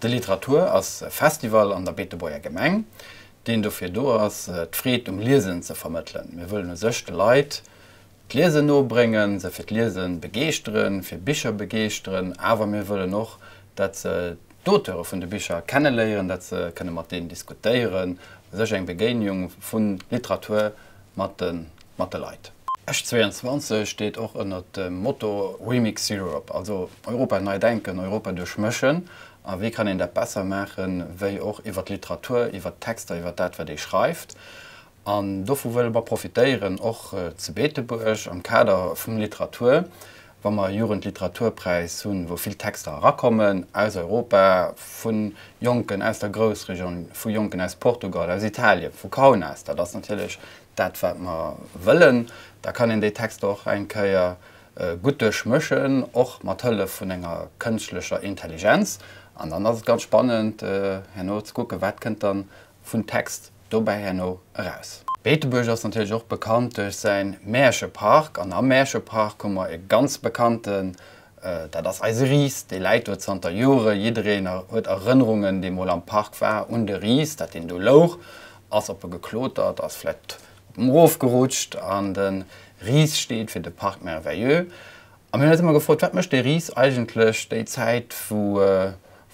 De Literatur ass e Festival an der Beetebuerger Gemeng, deen dofir do ass, d'Freed um Liesen ze vermëttelen. Mir wëllen u sech de Leit d'Liesen nobréngen, se fir d'Liese begeeschteren, fir Bicher begeeschteren, awer mir wëllen och, dat se d'Auteure vun de Bicher kenneléieren, dat se kënne mat deenen diskutéieren, u sech eng Begéinung vu Literatur mat de Leit. Esch 22 steet och ënnert dem Motto Remix Europe, also Europa nei denken, Europa duerchmëschen. A wéi kann een dat besser maachen, wéi och iwwer d'Literatur, iwwer d'Texter, iwwer dat, wat ee schreift. An dovu wëlle mer profitéieren, och zu Beetebuerg am Kader vum Literatur, wa mer e Jugendliteraturpräis hunn, wou vill Texter erakommen aus Europa, vu Jonken aus der Groussregioun, vu Jonken aus Portugal, aus Italien, vu Kaunas, dat ass natierlech dat, wat mer wëllen. Da kann een déi Texter och eng Kéier gutt duerchmëschen, och mat Hëllef vun enger kënschtlecher Intelligenz. An dann ass et ganz spannend, herno ze kucken, wat kënnt dann vun Text dobäi herno eraus. Beetebuerg ass natierlech och bekannt duerch säin Märchepark an am Märchepark hu mer e ganz bekannten, dat ass eise Ris, dee läit do zanter Jore. Jiddereen huet Erënnerungen, dee mol am Park war, un de Ris, dat deen do louch, ass op e geklotert, ass vläit op em erofgerutscht an de Ris steet fir de Parc Merveilleux. A mir hunn eis ëmmer gefrot, wat mécht dee Ris eigentlech déi Zäit, wou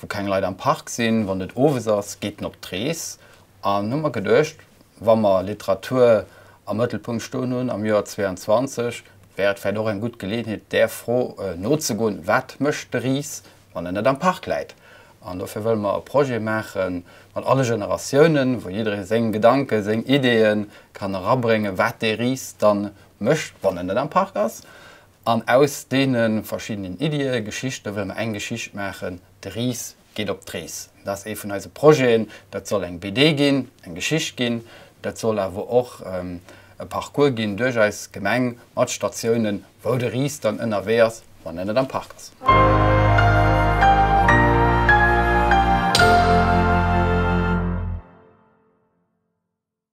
wou keng Leit am Park sinn, wann et owes ass, geet en op d'Rees. An hu mer geduecht, wa mer Literatur am Mëttelpunkt stoen hunn am Joer 22, wär et vläicht och eng gutt Geleeënheet, där Fro nozegoen, Wat mécht de Ris, wann en net am Park läit? An dofir wëlle mer e Projet maache mat alle Generatiounen, wou jidderee seng Gedanken, seng Ideeë kann erabréngen, wat dee Ris dann mécht, wann en net am Park ass. An aus deene verschiddenen Iddie, Geschichte wëlle mer eng Geschicht maachen, De Ris geet op d'Rees. Dat ass ee vun eise Projeten. Dat soll eng BD ginn, eng Geschicht ginn. Dat soll awer och e Parcours ginn duerch eis Gemeng mat Statiounen, wou de Ris dann ënnerwee ass, wann en net am Park ass.